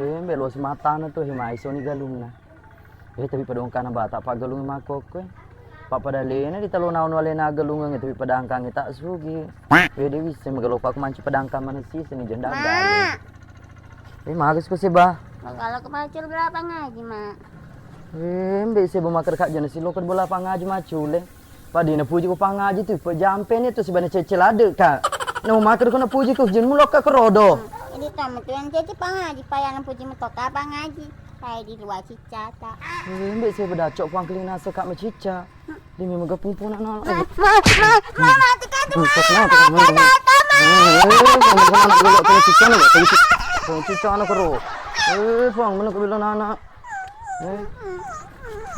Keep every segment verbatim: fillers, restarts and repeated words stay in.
Eh, mbe lo sematana tu, he, maisoni galunna. Eh, tapi pada engkana bata paggalung makkokkoe. Pappada alena di talo naon alena aggalungeng, tapi pada angkangnge tak sugi. Eh, de wisse magalopa ko manci pada angkang maneng siseng ni jenda. Eh, magas ko seba. Kalau ko macul berapa ngaji, Mak? Eh, mbe seba makkeda ka jana silo ko bola pangaji macule. Padina puji ko pangaji tu, pejampe ni tu seba na cece ladde ka. Na makkeda ko na puji ko jin mulokka kerodo. Jadi kamu tu yang cece pangaji, payana puji metoka pangaji. Saya di luar cicata. Eh, mbe seba dacok pangkeling nasa ka macicca. Demi mega pungpung anak. Ma, ma, ma, ma, mati kan. Rusak napa kamu ini? Eh, kamu kena anak dulu, kamu cicca anak, kamu cicca, kamu cicca anak kero. Eh, pang, mana kebilang anak? Eh.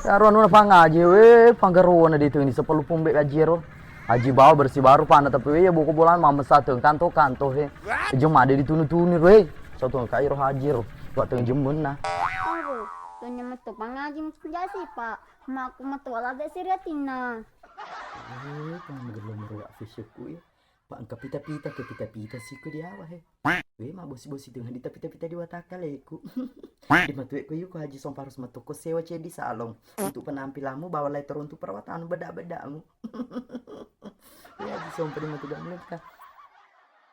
Karo anu pangaji, weh, panggaruana di tu ini sepuluh pumbe aji ro. Aji bawa bersih baru pana tapi weh, ya buku bola mama satu kanto-kanto he. Jom ada di tunu-tunu weh. Satu kai ro haji ro. Waktu jemun nah. Aduh, tuh nyemet tuh pangaji mesti jasi, Pak. Makku metu ala de siri atinna. Eh, pang magello meruak fisikku ya. Pak engka pita-pita ke pita-pita siku di awa he. Weh, mabbosi-bosi tu di pita-pita di watakkaleku. Di matuekku yuko Haji Sompa harus metokko sewa ceddi salon untuk penampilanmu bawa letter untuk perawatanmu bedak-bedakmu. Weh, Haji Sompa di matu gamleka.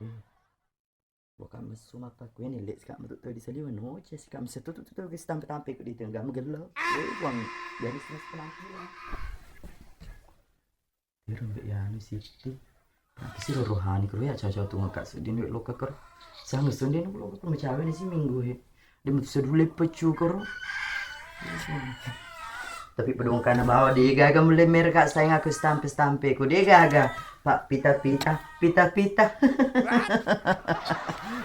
Eh. Bukan messu mappakkue nille sika metu to di saliweng noce sika mese tu tu tu ki stampe-tampe ku di tengga magello. Eh, uang dari sini penampilan. Iro mbe anu Siti. Tapi si rohani kero ya caca tu ngka sedin wek loka kero. Sangu sedin wek loka kero macawe ni si minggu he. Dia metu sedule pecu kero. Tapi pedongkana bawa degaga mulle mereka sayang aku stampe-stampe ku degaga. Pak pita-pita, pita-pita.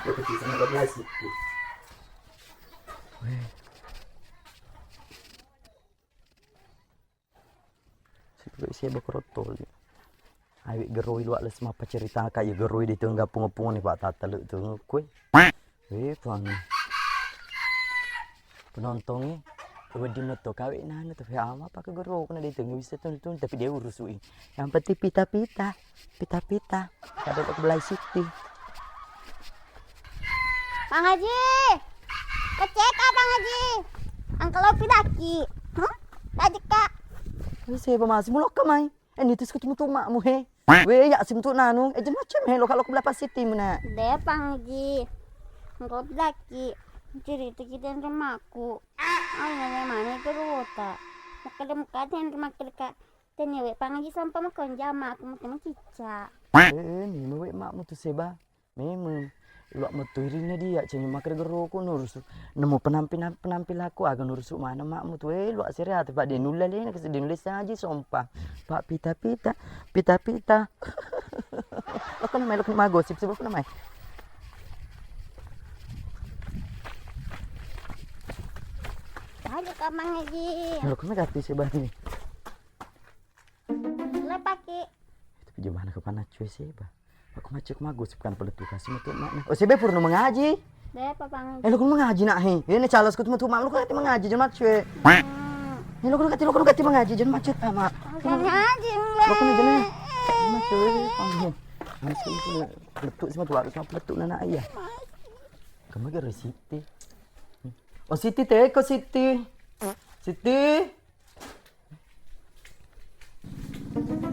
Itu kisahnya kau biasa. Weh. Situ seba korottoli. Awe geroi luak les mappa cerita ka ya geroi di tengah punga-punga ni pak tattale tu kue. Eh, puang. Penontongi, wedding metto kawe nanu tapi ama apa ke gero kena di tengah bisa tuntun tapi dia urusui. Yang penting pita-pita, pita-pita. Kada kok belai Siti. Bang Haji, kecek Bang Haji. Angkalo pidaki. Huh? Tadi kak. Ini saya masih mulok ke mai. Eh, ini tuh ketemu tuh makmu he. Weh, ya sim tu nanu. Eh, jangan macam he lo kalau aku belapa Siti muna. De Bang Haji. Engkau pidaki. Cerita kita yang remaku. Ai nanya mana itu rota. Makada mukata yang makada ka. Tanya wek Bang Haji sampa makonja makku mukana cicca. Eh, ini wek makmu tu seba. Memang luak metu irinna dia cengi makkeda geroku nurusu nemu penampilan penampilaku aga nurusu mana makmu tu eh luak sere ati pak dia nulle lena kasi dia nulle saji sompa pak pita pita pita pita lokon mai lokon mai gosip sebab lokon mai aja kamang lagi lokon mai gati sebab ni lepaki tapi jemana kepana cuy sebab Aku macet magusip kan peletu kasih metu makna. Oh, sebe purno mengaji. Deh, apa pangaji? Eh, lo kuno mengaji nak he. Ini calas ku metu mak lo kati mengaji jangan macet. Hmm. Ini lo kuno kati lo kuno kati mengaji jangan macet ah, mak. Mengaji. Lo kuno jangan. Macet. Panggil. Masih itu peletu sih metu harus peletu nana iya. Kamu gara Siti. Oh, Siti teko Siti. Siti.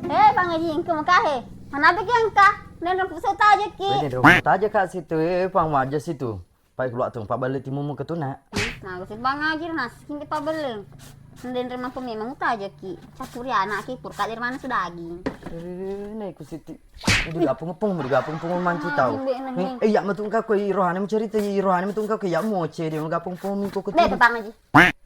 Eh, Bang Haji, engka makahe. Mana bagi engka? Neng rempu so taja ki. Neng rempu taja kak situ, eh, pang waja situ. Pai keluar tu, pak balik timu muka tu nak. Nah, si Bang Haji nasi kini pak balik. Neng rempu memang taja ki. Campuri anak ki, purka dari mana sudah daging. Eh, naik ku Siti. Ini gapung-gapung, gapung-gapung manci tau. Eh, iya metu engka ko irohane mencerita irohane metu engka ko iya moce dia gapung-gapung mingko ko. Beta Bang Haji.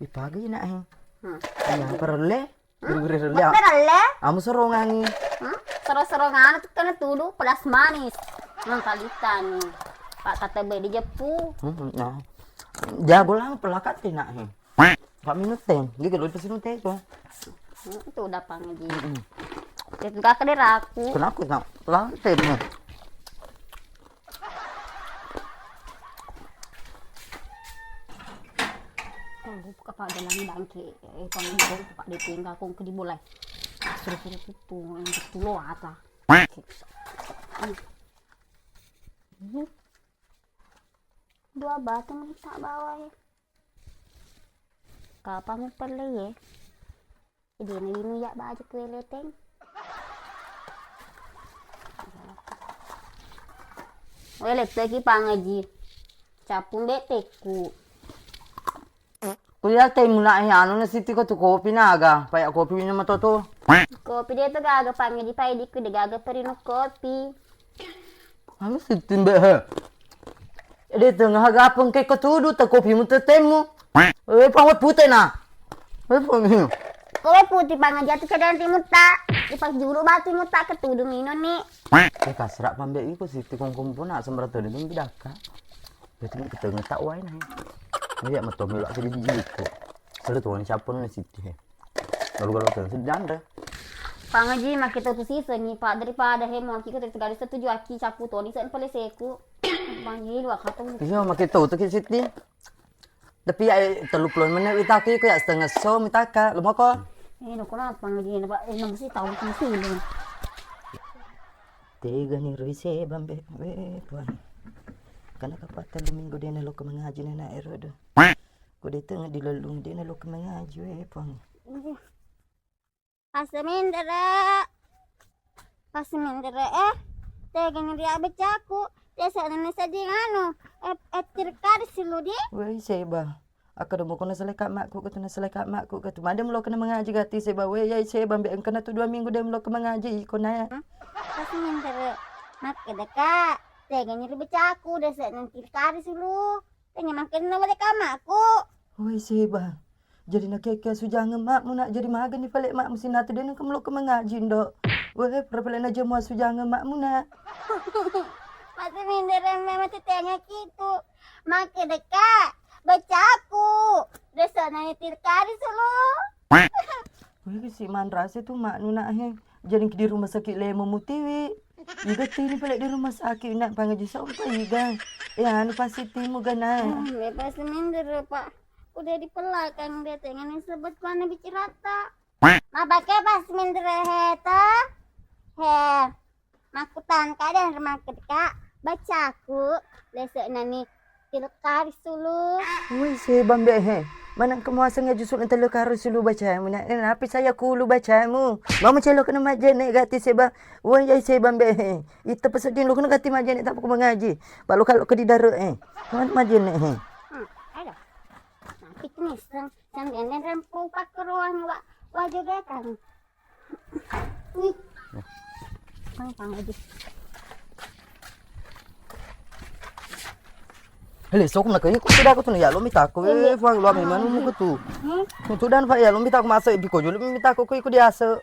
Ipaga ina he. Hmm. Iya perle. Guru-guru perle. Perle. Amu serongangi. Hmm? Sero-serongana tu kena tudu pedas manis. Nang kalitani. Pak kata be di jepu. Hmm, nah. Jago lah pelakat tina he. Pak minum teh, dia kalau pasti minum teh tu. Hmm, itu udah pangaji. Hmm. Itu kakak deraku. Kenapa nak? Pelan teh. Tunggu kepala dalam bangke, eh, tunggu dulu, Pak, ditinggal, kong ke di bola. Suruh-suruh tutu, yang betul lo ata. Hmm. Dua batu minta bawa e. Kapang pelle ye. Jadi na linu ya baju kue leteng. Wele teki pangaji. Capung beteku. Kuliah teh muna e anu na Siti ko tu kopi naga, paya kopi minum to tu. Kopi de tu gaga pangaji pai diku de gaga perinu kopi. Anu Siti mbe he. De tengah gapeng ke ketudu te kopi mu tetemu. Eh, pang pute na. Eh, pang. Kowe puti pangaji atu cadang timutta. Ipak juru batu timutta ketudu minum ni. Eh, kasrak pambe iko Siti kongkong pun nak sembarang tu de bidaka. Berarti kita ngetak wai na. Ini dia meto melak ke di jiko. Selalu tuan siapa ni Siti he. Garu-garu tu sedang deh. Pangaji makke tau tu siseng ni, Pak, daripada he mo ki ko tegalu setuju aki capu toni sen pale seku. Pangaji lu akatong. Iya, makke tau tu ki Siti. Tapi ya tellu puluh menit witaki ko ya setengah so mitaka. Lumoko. Eh, no kona pangaji na, Pak. Eh, no mesti tau mesti lu. Tega ni rui se bambe. We, Puang. Karena kapang tellu minggu de na lo ke mengaji na ero do. Ko de tengah di lellung de na lo ke mengaji we, Puang. Iya. Pasemendere. Pasemendere, eh. Tega ni ria becaku. Desa nene seding anu. Eh, eh, tirkari siludi. Wei, Seba. Akka do moko naseleka makku ke tu, naseleka makku ke tu. Made mulo kena mengaji gati Seba. Wei, yai Seba, mbe engkana tu dua minggu de mulo ke mengaji iko na. Pasemendere. Makke deka. Tega ni ri becaku. Desa nene tirkari sulu. Tanya makenna wale kamakku. Woi, Seba. Jadi nakekke asujangeng makmu, Nak. Jadi magani pale makmu sinatu de nengka mulo ke mengaji, Ndok. Woi, pura pale najamu asujangeng makmu, Nak. Matu mindere memang tetenya kitu. Make deka. Bacaku. Desa nanya tirkari sulu. Woi, si manrase tu maknu, Nak, he. Jadi di rumah sakit lemo mutiwi. Iga tini pale di rumah sakit, Nak, pangaji sompa iga. Ya, anu pasti timu gana. Hmm, bebas minder, Pak. Udah di belakang dia tengah nih sebut mana bicerata. Ma pakai pas minder he ta? He. Makutan keadaan rumah kita. Bacaku. Besok nani Tilkari sulu. Woi, Seba mbe he. Manang kemuaseng ya justru nang tellu karo sulu bacamu, Nak. Napi saya kulu bacamu. Mama celo kena majene gati Seba. Woi, yai Seba mbe he. Ita peseding lu kena gati majene tak mengaji. Balu kalau ke di daru, eh. Mana majene he. Hmm, ayo. Napi keniseng. Sang denden rempu pak ke ruang wa. Wajo getang. Hele, sok na kai ko sudah ko tu ya lo mitako, eh, Puang, lo memang mu ko tu. Untuk dan Pak ya lo mitako masa ibi ko jolo mitako ko iko diase.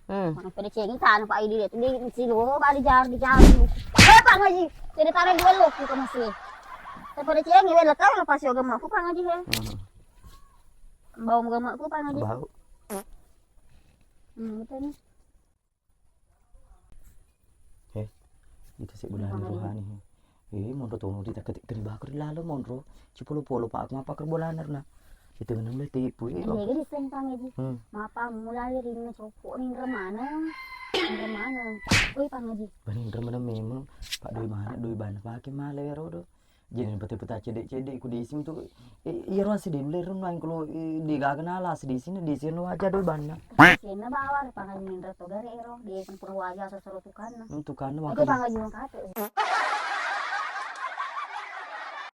Hmm. Pada cengi kan Pak idi tu di silo bali jar di jar. Eh, Pak Ngaji. Jadi tarik dua lo ko masih. Pada cengi wela kau lepas yo gema ko Pak Ngaji he. Bau gema ko Pak Ngaji. Bau. Hmm, betul ni. He, ita sebbu dani rohani he. Eh, monro tono di takati keri bakar di lalo monro. Cipolo-polo pak aku mapakar bolana rena. Itu nang le tipu eh. Iya, jadi seng Pang Haji. Hmm. Mapa mulai rinna copok ni remana. Remana. Oi Pang Haji. Bani remana memang pak doi mana doi bana pake male rodo. Jadi peta-peta cedde-cedde ku desi tu, eh, iyaro ase de lero nang kalau, eh, de gaga nala ase desi na desi no aja do banna. Sena bawa Pang Haji minra to gare ero, de kan pura waja sosoro tukanna. Hmm, tukanna. Itu waktu Pang Haji mangkate.